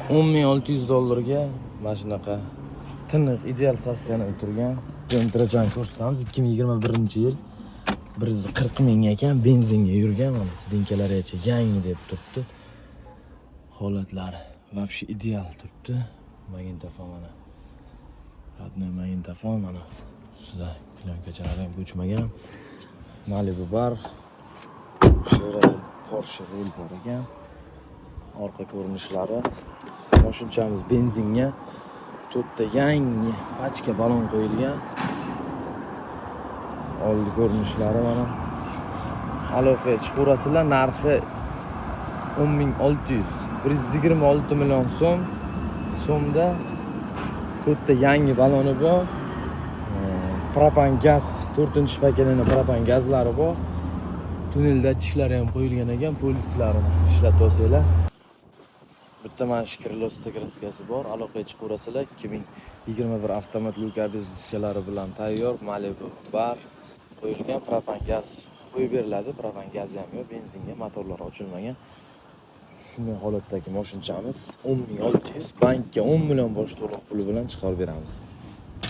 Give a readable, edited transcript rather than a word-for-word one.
10 600 dollarga mana shunaqa tiniq, ideal состояние turgan Sentrachani ko'rsatamiz. 2021-yil, 140 000 ekan, benzinga yurgan. Mana, сиденька larigacha yangi deb turibdi. Holatlari вообще ideal turibdi. Magnitofon, mana, родной magnitofon. Mana, ustida plyonkachalar ham ko'chmagan. Malibu bar, Porsche rul bor ekan. Orqa ko'rinishlari. Moshinchamiz benzinga, to'rtta yangi pachka balon qo'yilgan. Oldi ko'rinishlari, mana. Aloqaga chiqaverasizlar. Narxi 10 600, 126 million so'm so'mda. To'rtta yangi baloni bor, propan gaz, to'rtinchi поколение propan gazlari bor. Tunel datchiklari ham qo'yilgan ekan, pultlarini ishlatib olsanglar. Bitta mana shu крыло sida краска si bor. Aloqaga chiqaverasizlar. 2021, avtomat, люк, ABS diskalari bilan tayyor. Malibu bar qo'yilgan, propan gaz qo'yib beriladi. Propan gazi ham yo'q, benzinga, motorlari ochilmagan. Shunday holatdagi moshinchamiz 10 600, bankka 10 million bosh to'lov puli bilan chiqarib beramiz.